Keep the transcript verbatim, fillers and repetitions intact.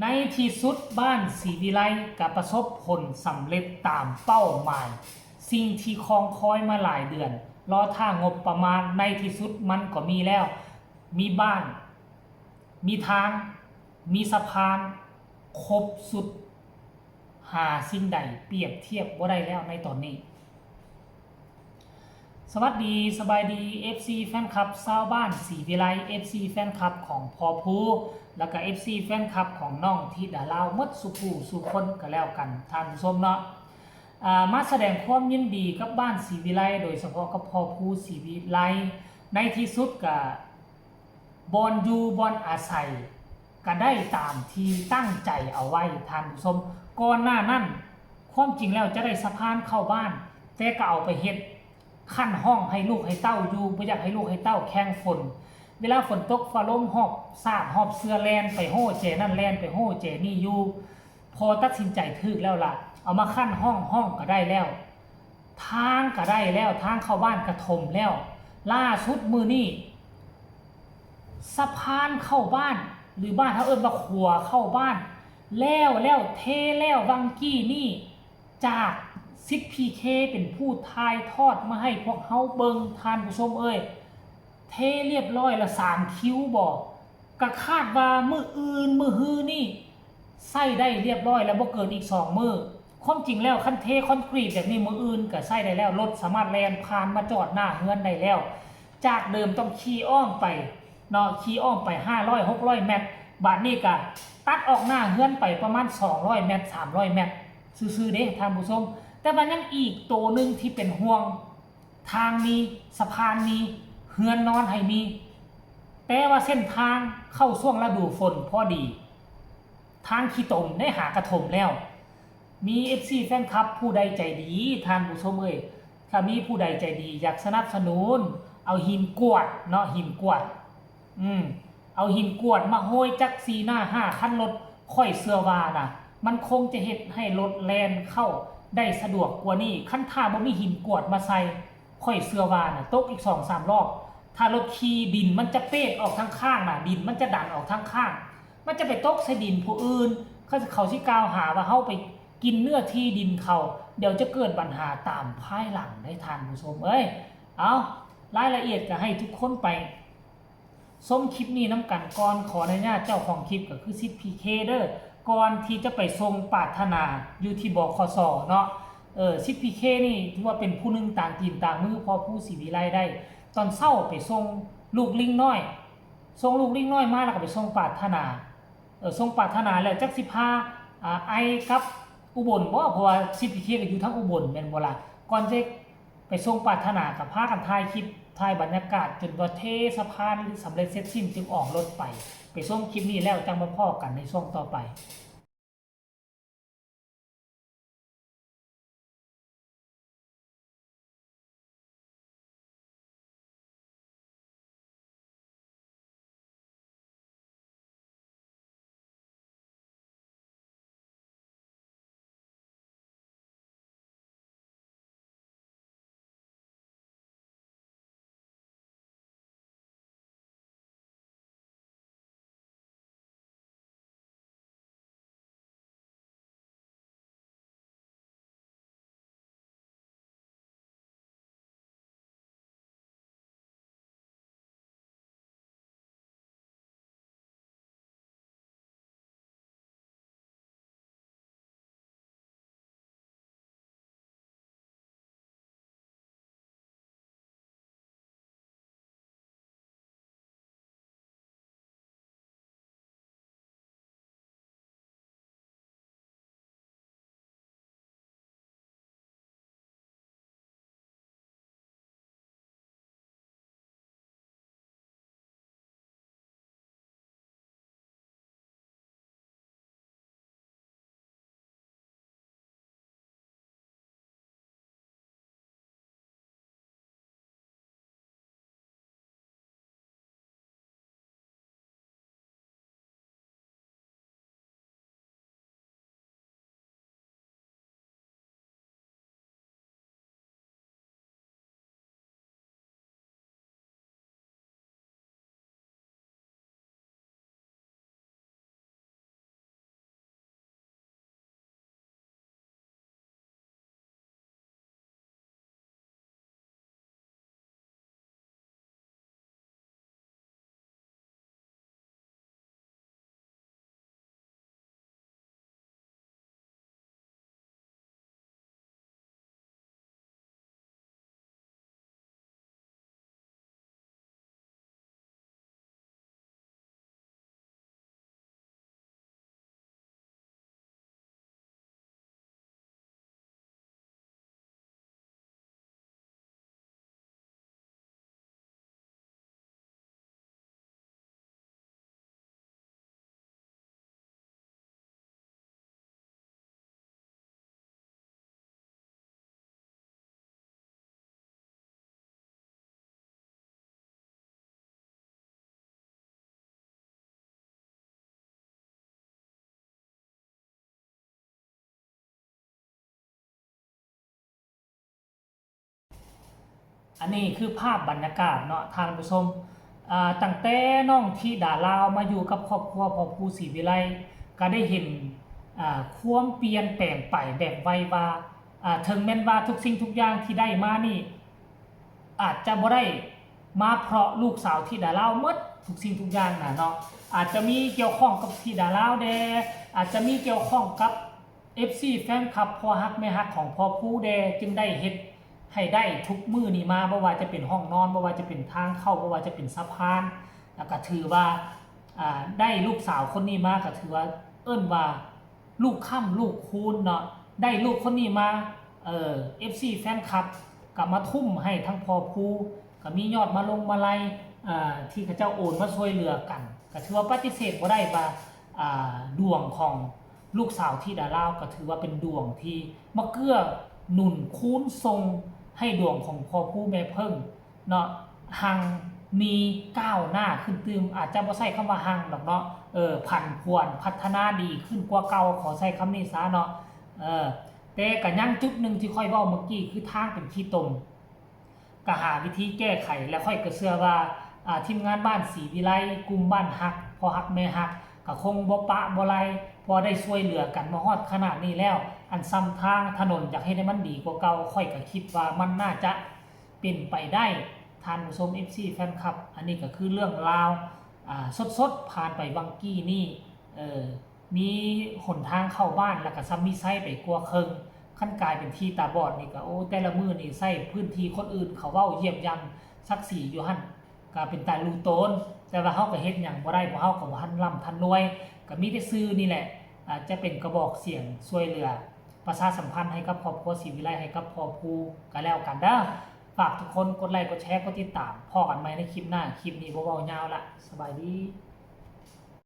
ในที่สุดบ้านศรีวิไลก็ประสบผลสำเร็จตามเป้าหมาย สิ่งที่คองคอยมาหลายเดือน รอท่างบประมาณ ในที่สุดมันก็มีแล้ว มีบ้าน มีทาง มีสะพาน ครบสุด หาสิ่งใดเปรียบเทียบบ่ได้แล้วในตอนนี้ สวัสดี สบายดี เอฟซี แฟนคลับชาวบ้านศรีวิไล เอฟซี แฟนคลับของพ่อภู แล้วก็ เอฟซี แฟนคลับของน้องธิดาลาวหมดสู่ผู้สู่คนก็แล้วกัน ท่านผู้ชมเนาะ อ่า มาแสดงความยินดีกับบ้านศรีวิไล โดยเฉพาะกับพ่อภูศรีวิไล ในที่สุดก็ บ่อนอยู่บ่อนอาศัย ก็ได้ตามที่ตั้งใจเอาไว้ ท่านผู้ชม ก่อนหน้านั้น ความจริงแล้วจะได้สะพานเข้าบ้าน แต่ก็เอาไปเฮ็ดคันห้องให้ลูกให้เต้าอยู่ บ่อยากให้ลูกให้เต้าแข่งฝน เวลาฝนตกฟ้าลมหอบสาดหอบเสื้อแล่นไปโฮแจนั่นแล่นไปโฮแจนี่อยู่ พอตัดสินใจถูกแล้วล่ะ เอามาคันห้อง ห้องก็ได้แล้ว ทางก็ได้แล้ว ทางเข้าบ้านก็ถมแล้ว ล่าสุดมื้อนี้ สะพานเข้าบ้าน หรือบ้านเฮาเอิ้นว่าขัวเข้าบ้าน แล้ว แล้วเทแล้ววังกี้นี่ จากสิทธิ์พีเคเป็นผู้ถ่ายทอดมาให้พวกเฮาเบิ่ง ท่านผู้ชมเอ้ย เทเรียบร้อยละสามคิวบ่ ก็คาดว่ามื้ออื่นมื้อฮือนี่ ใช้ได้เรียบร้อยแล้ว บ่เกินอีกสองมื้อ ความจริงแล้วคันเทคอนกรีตแบบนี้มื้ออื่นก็ใช้ได้แล้ว รถสามารถแล่นผ่านมาจอดหน้าเฮือนได้แล้ว จากเดิมต้องขี่อ้อมไปเนาะ ขี่อ้อมไปห้าร้อย หกร้อยเมตร บาดนี้ก็ตัดออกหน้าเฮือนไปประมาณสองร้อยเมตร สามร้อยเมตร ซื่อๆเด้ท่านผู้ชม แต่ว่ายังอีกโตหนึ่งที่เป็นห่วง ทางมี สะพานมี เฮือนนอนให้มี แต่ว่าเส้นทางเข้าช่วงฤดูฝนพอดี ทางขี้ตมได้หากระถมแล้ว มี เอฟซี แฟนคลับผู้ใดใจดี ท่านผู้ชมเอ้ย ถ้ามีผู้ใดใจดีอยากสนับสนุน เอาหินกรวดเนาะ หินกรวด อืม เอาหินกรวดมาโฮยจักสี่หน้าห้าคันรถ ข้อยเชื่อว่านะ มันคงจะเฮ็ดให้รถแล่นเข้าได้สะดวกกว่านี้ คันถ้าบ่มีหินกรวดมาใส่ ข้อยเชื่อว่านะ ตกอีกสองสามรอบ ถ้ารถขี่ดินมันจะเปดออกทางข้างนะ ดินมันจะดันออกทางข้าง มันจะไปตกใส่ดินผู้อื่น เขา เขาสิกล่าวหาว่าเฮาไปกินเนื้อที่ดินเขา เดี๋ยวจะเกิดปัญหาตามภายหลังได้ ท่านผู้ชมเอ้ย เอา รายละเอียดก็ให้ทุกคนไปชมคลิปนี้นำกันก่อน ขออนุญาตเจ้าของคลิปก็คือสิทธิ์พีเคเด้อ ก่อนที่จะไปส่งปรารถนาอยู่ที่ บขส เนาะ เออ สิทธิ์พีเคนี่ถือว่าเป็นผู้หนึ่งต่างถิ่นต่างมือพ่อภูศรีวิไลได้ ตอนเช้าไปส่งลูกลิงน้อย ส่งลูกลิงน้อยมาแล้วก็ไปส่งปรารถนา เออ ส่งปรารถนาแล้วจักสิพา อ่า ไอ้กับอุบลบ่ เพราะว่าสิทธิ์พีเคก็อยู่ทางอุบลแม่นบ่ล่ะ ก่อนจะไปส่งปรารถนาก็พากันถ่ายคลิป ถ่ายบรรยากาศจนว่าเทสะพานสำเร็จเสร็จสิ้นจึงออกรถไป ไปชมคลิปนี้แล้วจั่งมาพ้อกันในช่วงต่อไป อันนี้คือภาพบรรยากาศเนาะท่านผู้ชม อ่า ตั้งแต่น้องธิดาลาวมาอยู่กับครอบครัวพ่อภูศรีวิไล ก็ได้เห็น อ่า ความเปลี่ยนแปลงไปแบบไวว่า อ่า ถึงแม้นว่าทุกสิ่งทุกอย่างที่ได้มานี่ อาจจะบ่ได้มาเพราะลูกสาวธิดาลาวหมดทุกสิ่งทุกอย่างนะเนาะ อาจจะมีเกี่ยวข้องกับธิดาลาวแด่ อาจจะมีเกี่ยวข้องกับ เอฟซี แฟนคลับพ่อฮักแม่ฮักของพ่อภูแด่ จึงได้เฮ็ดให้ได้ทุกมื้อนี้มา บ่ว่าจะเป็นห้องนอน บ่ว่าจะเป็นทางเข้า บ่ว่าจะเป็นสะพาน แล้วก็ถือว่า อ่า ได้ลูกสาวคนนี้มาก็ถือว่าเอิ้นว่าลูกค้ำลูกคูณเนาะ ได้ลูกคนนี้มา เอ่อ เอฟซี แฟนคลับก็มาทุ่มให้ทั้งพ่อภู ก็มียอดมาลงมาลัย อ่า ที่เขาเจ้าโอนมาช่วยเหลือกัน ก็ถือว่าปฏิเสธบ่ได้ว่า อ่า ดวงของลูกสาวธิดาลาวก็ถือว่าเป็นดวงที่มาเกื้อหนุนคูณส่งให้ดวงของพ่อภูแม่เพิ่งเนาะ หังมีก้าวหน้าขึ้นตื่ม อาจจะบ่ใช้คำว่าหังดอกเนาะ เออ ผันผวนพัฒนาดีขึ้นกว่าเก่า ขอใช้คำนี้ซะเนาะ เออ แต่ก็ยังจุดหนึ่งที่ข้อยเว้าเมื่อกี้ คือทางเป็นขี้ตม ก็หาวิธีแก้ไข และข้อยก็เชื่อว่า อ่า ทีมงานบ้านศรีวิไล กลุ่มบ้านฮัก พ่อฮักแม่ฮัก ก็คงบ่ปะบ่ไล่ เพราะได้ช่วยเหลือกันมาฮอดขนาดนี้แล้ว อันซ่ำทางถนนอยากเฮ็ดให้มันดีกว่าเก่า ข้อยก็คิดว่ามันน่าจะเป็นไปได้ ท่านผู้ชม เอฟซี แฟนคลับ อันนี้ก็คือเรื่องราว อ่า สดๆ ผ่านไปวังกี้นี่ เออ มีหนทางเข้าบ้าน แล้วก็ซ้ำมีไซไปกว่าเคิ่ง คันกลายเป็นที่ตาบอดนี่ก็ โอ้ แต่ละมื้อนี่ใช้พื้นที่คนอื่นเขาเว้าเหยียบย่ำศักดิ์ศรีอยู่หั่น ก็เป็นตาลูโตน แต่ว่าเฮาก็เฮ็ดหยังบ่ได้ เพราะเฮาก็บ่ทันร่ำทันรวย ก็มีแต่สื่อนี่แหละ อาจจะเป็นกระบอกเสียงช่วยเหลือ ประชาสัมพันธ์ให้กับครอบครัวศรีวิไล ให้กับพ่อภูก็แล้วกันเด้อ ฝากทุกคนกดไลค์ กดแชร์ กดติดตาม พ้อกันใหม่ในคลิปหน้า คลิปนี้บ่เว้ายาวละ สบายดี